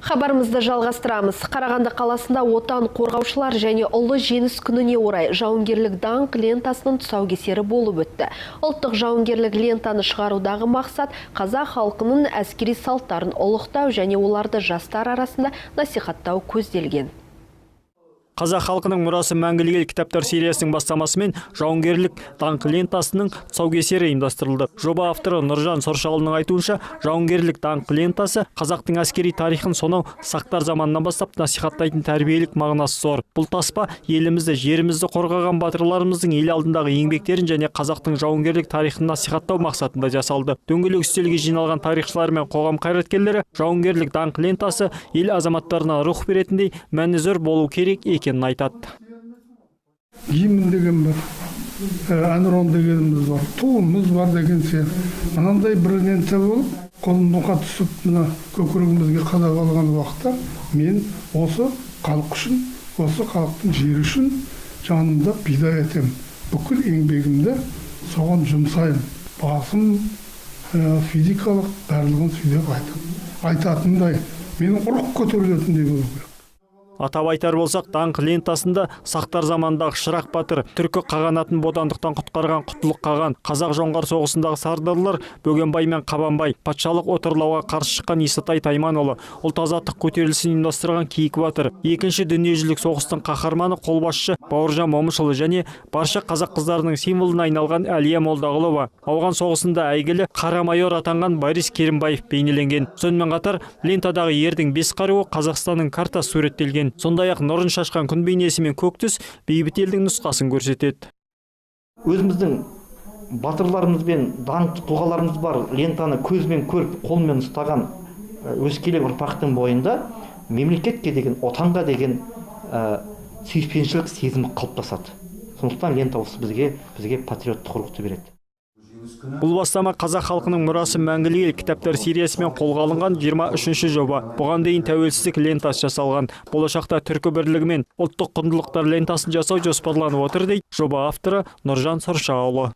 Хабарымызды жалғастырамыз. Қарағанды қаласында Отан қорғаушылар және Ұлы Жеңіс күніне орай жауынгерлік даңқ лентасының тұсаукесері болып өтті. Ұлттық жауынгерлік лентаны шығарудағы мақсат – қазақ халқының әскери салттарын ұлықтау және оларды жастар арасында насихаттау көзделген. Қазақ халқының мұрасы – мәңгілік ел кітаптар сериясының бастамасымен жауынгерлік даңқ лентасының тұсаукесері ұйымдастырылды. Жоба авторы Нұржан Соршалының айтуынша, жауынгерлік даңқ лентасы қазақтың әскери тарихын сонау сақтар заманынан бастап насихаттайтын тәрбиелік мағынасы зор. Бұл таспа елімізді, жерімізді қорғаған батырларымыздың ел алдындағы еңбектерін және қазақтың жауынгерлік тарихын насихаттау мақсатында жасалды. Дөңгелек үстелге жиналған тарихшылар мен қоғам қайраткерлері жауынгерлік даңқ лентасы ел азаматтарына рух беретіндей мәні зор болу керек екенін айтады. Гимн деген бар, әнұран дегеніміз бар, туымыз бар деген сияқты. Мынандай бір лента болып, қолымызға түсіп, мына көкірегімізге қадап алған уақытта мен осы халық үшін, осы халықтың жері үшін жанымды пида етемін, бүкіл еңбегімді соған жұмсаймын, басым, физикалық барлығын сөйлеп айтатындай, менің рух көтерілетіндей болу керек. Атап айтар болсақ, даңқ лентасында сақтар заманындағы Шырақ батыр, Түркі қағанатын бодандықтан құтқарған Құтлық қаған, қазақ жоңғар соғысындағы сардарлар Бөгенбай мен Қабанбай, патшалық отарлауға қарсы шыққан Исатай Тайманұлы, ұлт азаттық көтерілісін ұйымдастырған Кейкі батыр, Екінші дүниежүзілік соғыстың қаһарманы қолбасшы Бауыржан Момышұлы және барша қазақ қыздарының символына айналған Әлия Молдағұлова, Ауған соғысында әйгілі қара майор атанған Борис Керімбаев бейнеленген. Сонымен қатар лентадағы ердің бес қаруы, Қазақстанның картасы суреттелген. Сондай ақ нұрын шашқан күн бейнесі мен көк түс бейбіт елдің нұсқасын көрсетеді. Өзіміздің батырларымыз бен даңқты тұлғаларымыз бар лентаны көзбен көріп, қолмен ұстаған өскелең ұрпақтың бойында мемлекетке деген, отанға деген сүйіспеншілік сезімі қалыптасады. Сондықтан лента осы бізге патриоттық рухты береді. Бұл бастама «Қазақ халқының мұрасы – мәңгілік ел» кітаптар сериясымен қолға алынған 23-ші жоба. Бұған дейін тәуелсіздік лентасы жасалған. Болашақта түркі бірлігі мен ұлттық құндылықтар лентасын жасау жоспарланып отыр, дейді жоба авторы Нұржан Сұршаұлы.